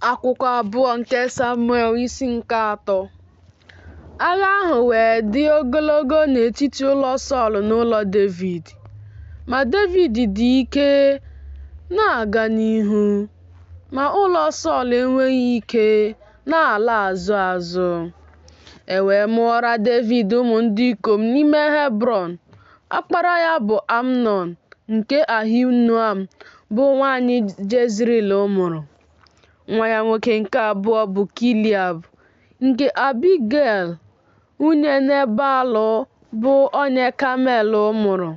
Akwụkwọ abụọ nke Samuel isi nke atọ. Agha ahụ wee dị ogologo n'etiti ụlọ Sọl na ụlọ Devid. Ma Devid dị ike na-aga n'ihu, ma ụlọ Sọl enweghị ike na-ala azụ azụ. E wee mụọra Devid ụmụ ndị ikom n'ime Hebrọn. Ọkpara ya bụ Amnọn nke Ahinoam bụ nwaanyị Jezril mụrụ. Nwa ya nwoke nke abụọ bụ Kiliab nke Abigel nwunye Nebal bụ onye Kamel mụrụ.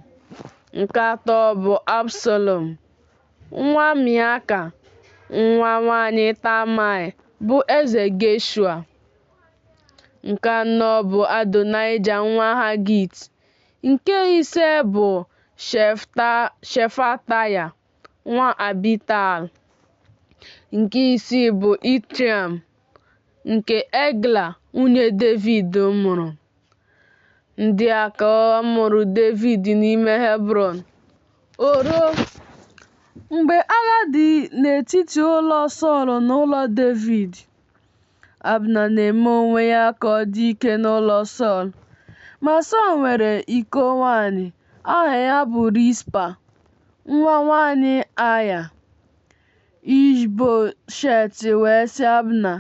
Nke atọ bụ Absalọm nwa Meaka nwa nwanyị Talmai bụ eze Geshua. Nke anọ bụ Adonaịja nwa Hagit. Nke ise bụ Shefataya nwa Abital. Nke isii bụ Itream nke Egla nwunye Devid mụrụ. Ndị a ka a mụrụ Devid n'ime Hebrọn. O ruo, mgbe agha dị n'etiti ụlọ Sọl na ụlọ Devid, Abna na-eme onwe ya ka ọ dị ike n'ụlọ Sọl. Ma Sọl nwere iko nwanyị aha ya bụ Rizpa, nwa nwanyị Aya. Ishboshet wee sị Abna,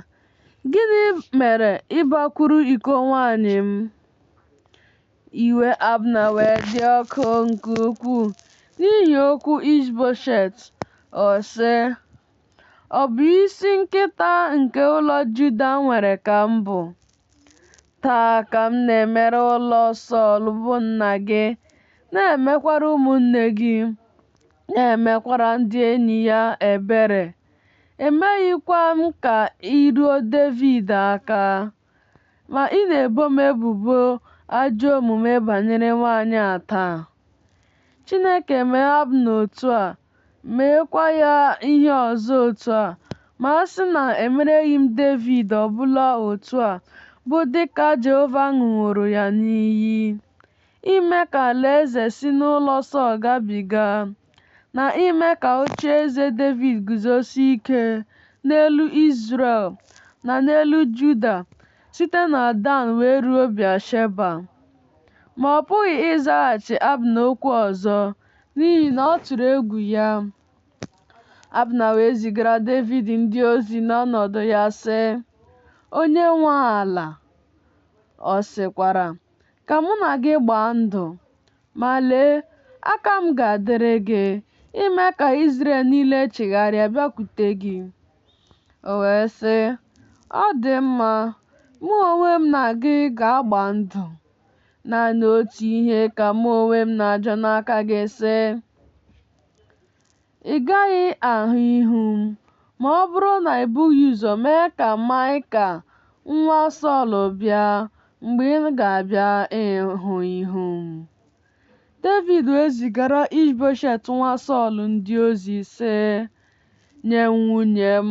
Gịnị mere ị bakwuru iko nwanyị m? Iwe Abna wee dị ọkụ nke ukwuu n'ihi okwu Ishboshet. Ọ sị, Ọ bụ isi nkịta nke ụlọ Juda nwere ka m bụ? Taa ka m na-emere ụlọ Sọl bụ nna gị, na-emekwara ụmụnne gị, na-emekwara ndị enyi ya ebere. Emeghịkwa m ka i ruo Devid aka. Ma ị na-ebo m ebubo ajọ omume banyere nwanyị a taa. Chineke mee Abna otu a, meekwa ya ihe ọzọ otu a, ma a sị na emereghị m Devid ọbụla otu a, bụ dịka Jehova ṅụworo ya n'iyi, ime ka alaeze si n'ụlọ Sọl gabiga, na ime ka ocheeze Devid guzosie ike n'elu Izrel na n'elu Juda, site na Dan wee ruo Bịasheba. Ma ọ pụghị ịzaghachi Abna okwu ọzọ, n'ihi na ọ tụrụ egwu ya. Abna wee zigara Devid ndị ozi n'ọnọdụ ya, sị, Onye nwe ala? Ọ sịkwara, Ka mụ na gị gbaa ndụ, ma lee, aka m ga-adịrị gị, ime ka Izrel niile chigharịa bịakwute gị. O wee sị, Ọ dị mma, mụ onwe m na gị ga-agba ndụ. Naanị otu ihe ka mụ onwe m na-ajọ n'aka gị, sị, Ị gaghị ahụ ihu m, ma ọ bụrụ na i bughị ụzọ mee ka Maịkal nwa Sọl bịa mgbe ị ga-abịa ịhụ ihu m. Devid wee zigara Ishboshet nwa Sọl ndị ozi, sị, Nye m nwunye m,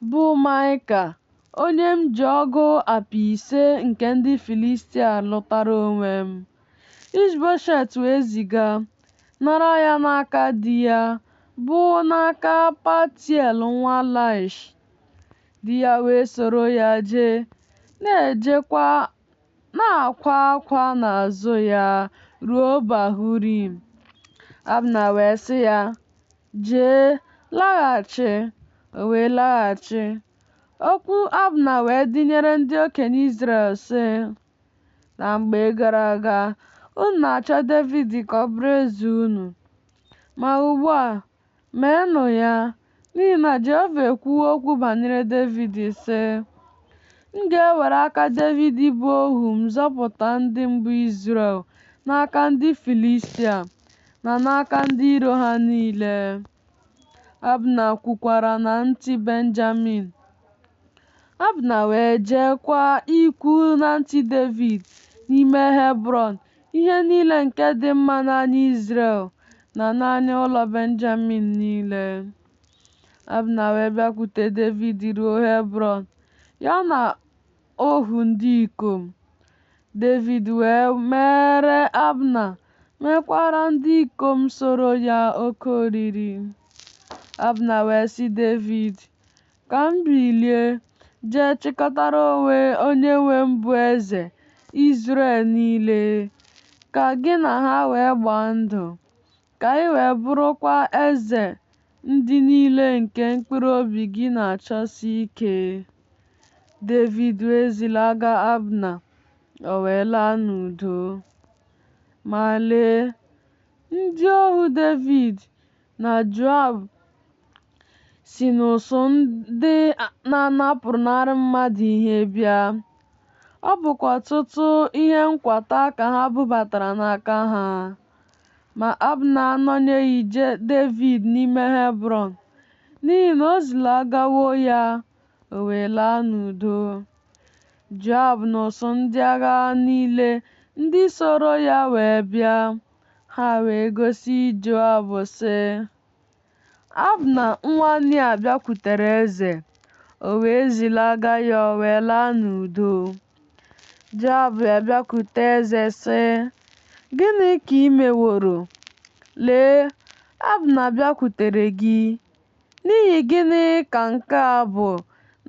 bụ Maịkal, onye m ji ọgụ apị ise nke ndị Filistia lụtara onwe m. Ishboshet wee ziga, nara ya n'aka di ya, bụ n'aka Paltiel nwa Laish. Di ya wee soro ya jee, na-ejekwa na-akwa akwa n'azụ ya ruo Bahurim. Abna wee sị ya, Jee, laghachi. O wee laghachi. Okwu Abna wee dịnyere ndị okenye Izrel, sị, Na mgbe gara aga, unu na-achọ Devid ka ọ bụrụ eze unu. Ma ugbu a, meenụ ya, n'ihi na Jehova ekwuwo okwu banyere Devid, sị, M ga-ewere aka Devid bụ ohu m zọpụta ndị m bụ Izrel n'aka ndị Filistia na n'aka ndị iro ha niile. Abna kwukwara na ntị Benjamin. Abna wee jeekwa ikwu na ntị Devid n'ime Hebrọn ihe niile nke dị mma n'anya Izrel na n'anya ụlọ Benjamin niile. Abna wee bịakwute Devid ruo Hebrọn, ya na ohu ndị ikom. Devid wee meere Abna meekwara ndị ikom soro ya oke oriri. Abna wee sị Devid, Ka m bilie jee chịkọtara onyenwe m bụ eze Izrel niile, ka gị na ha wee gbaa ndụ, ka i wee bụrụkwa eze ndị niile nke mkpụrụ obi gị na-achọsi ike. Devid wee zilaga Abna, o wee laa n'udo. Ma lee, ndị ohu Devid na Joab si n'ụsụụ ndị na-anapụnarị mmadụ ihe bịa, ọ bụkwa ọtụtụ ihe nkwata ka ha bubatara n'aka ha. Ma Abna anọnyeghị Devid n'ime Hebrọn, n'ihi na o zilagawo ya, o wee laa n'udo. Joab na ụsụụ ndị agha niile ndị sooro ya wee bịa, ha wee gosi Joab, sị, Abna nwa Nea bịakwutere eze, o wee zilaga ya, o wee laa n'udo. Joab wee bịakwute eze, sị, Gịnị ka i meworo? Lee, Abna bịakwutere gị. N'ihi gịnị ka nke a bụ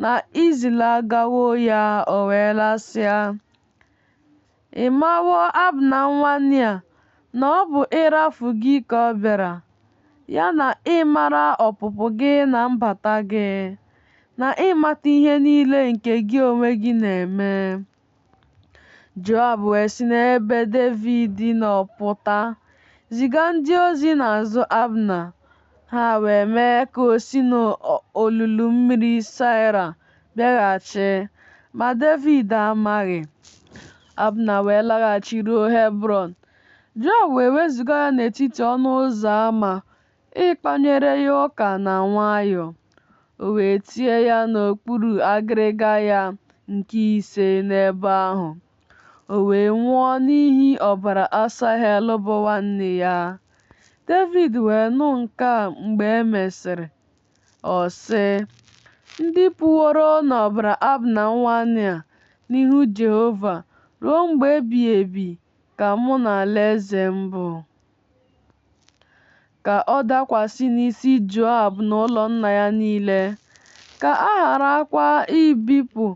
na i zilagawo ya, o wee lasịa? Ị mawo Abna nwa Nea na ọ bụ ịrafu gị ka ọ bịara, ya na ịmara ọpụpụ gị na mbata gị, na ịmata ihe niile nke gị onwe gị na-eme. Joab wee si n'ebe Devid nọ pụta, ziga ndị ozi n'azụ Abna. Ha wee mee ka o si n'olulu mmiri Saịra bịaghachi, ma Devid amaghị. Abna wee laghachi ruo Hebrọn. Joab wee wezuga ya n'etiti ọnụ ụzọ ama ịkpanyere ya ụka na nwayọọ. O wee tie ya n'okpuru agịrịga ya nke ise n'ebe ahụ. O wee nwụọ n'ihi ọbara Asahel bụ nwanne ya. Devid wee nụ nke a mgbe e mesịrị. Ọ sị, Ndị pụworo n'ọbara Abna nwa Nea n'ihu Jehova ruo mgbe ebighị ebi ka mụ na alaeze m bụ. Ka ọ dakwasị n'isi Joab na ụlọ nna ya niile, ka a gharakwa ibipụ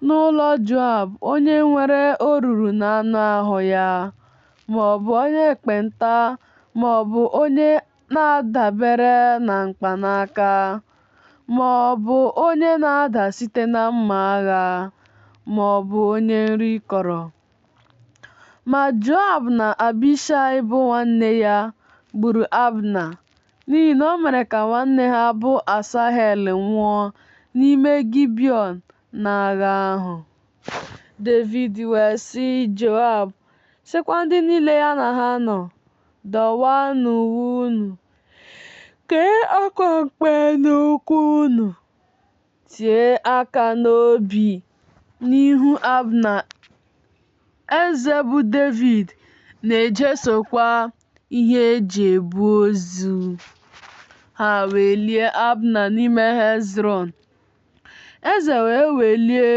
n'ụlọ Joab onye nwere oruru n'anụ ahụ ya, ma ọ bụ onye ekpenta ma ọ bụ onye na-adabere na mkpanaka, ma ọ bụ onye na-ada site na mma agha, ma ọ bụ onye nri kọrọ. Ma Joab na Abishai bụ nwanne ya gburu Abna, n'ihi na o mere ka nwanne ha bụ Asahel nwụọ n'ime Gibiọn n'agha ahụ. Devid wee sị Joab, sịkwa ndị niile ya na ha nọ, Dọwaanụ uwe unu, kee akwa mkpe n'ụkwụ unu, tie aka n'obi n'ihu Abna Eze bụ Devid na-ejesokwa ihe e ji ebu ozu. Ha wee lie Abna n'ime Hebrọn. Eze wee welie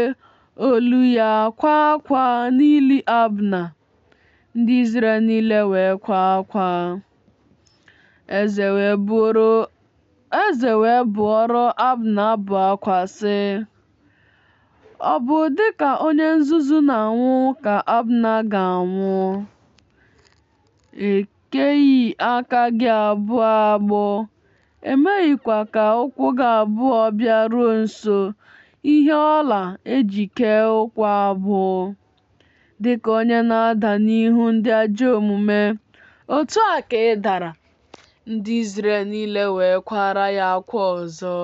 olu ya kwaa akwa n'ili Abna. Ndị Izrel niile wee kwaa akwa. Eze wee bụọrọ Abna abụ akwa, sị, Ọ bụ dị ka onye nzuzu na-anwụ ka Abna ga-anwụ. E keghị aka gị abụọ agbụ, e meghịkwa ka ụkwụ gị abụọ bịaruo nso ihe ọla e ji kee ụkwụ agbụ. Dị ka onye na-ada n'ihu ndị ajọ omume, otu a ka ị dara. Ndị Izrel niile wee kwaara ya akwa ọzọ.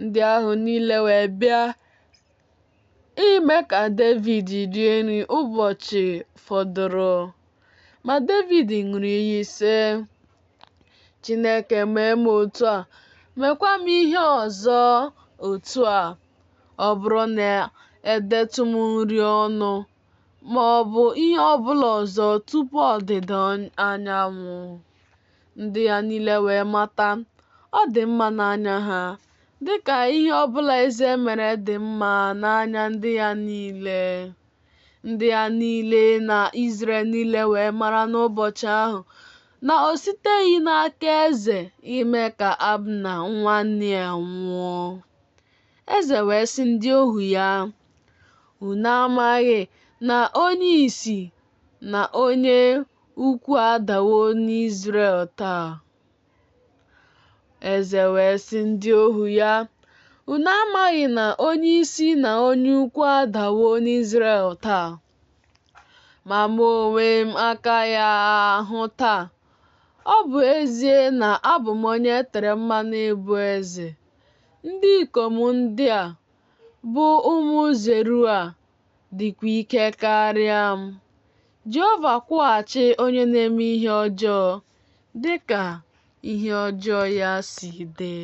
Ndị ahụ niile wee bịa ime ka Devid rie nri ụbọchị fọdụrụ. Ma Devid ṅụrụ iyi, sị, Chineke mee m otu a, meekwa m ihe ọzọ otu a, ọ bụrụ na edetụ m nri ọnụ ma ọ bụ ihe ọ bụla ọzọ tupu ọdịda anyanwụ. Ndị ya niile wee mata, ọ dị mma n'anya ha, dị ka ihe ọ bụla eze mere dị mma n'anya ndị ya niile. Ndị ya niile na Izrel niile wee mara n'ụbọchị ahụ na o siteghị n'aka eze ime ka Abna nwa Nea nwụọ? Eze wee sị ndị ohu ya, Unu amaghị na onyeisi na onye ukwu adawo n'Izrel taa? Eze wee sị ndị ohu ya, Unu amaghị na onyeisi na onye ukwu adawo n'Izrel taa? Ma mụ onwe m akaghị ahụ taa, ọ bụ ezie na abụ m onye e tere mmanụ ịbụ eze. Ndị ikom ndị a, bụ ụmụ Zeruaya, dịkwa ike karịa m. Jehova kwụghachi onye na-eme ihe ọjọọ dị ka ihe ọjọọ ya si dị.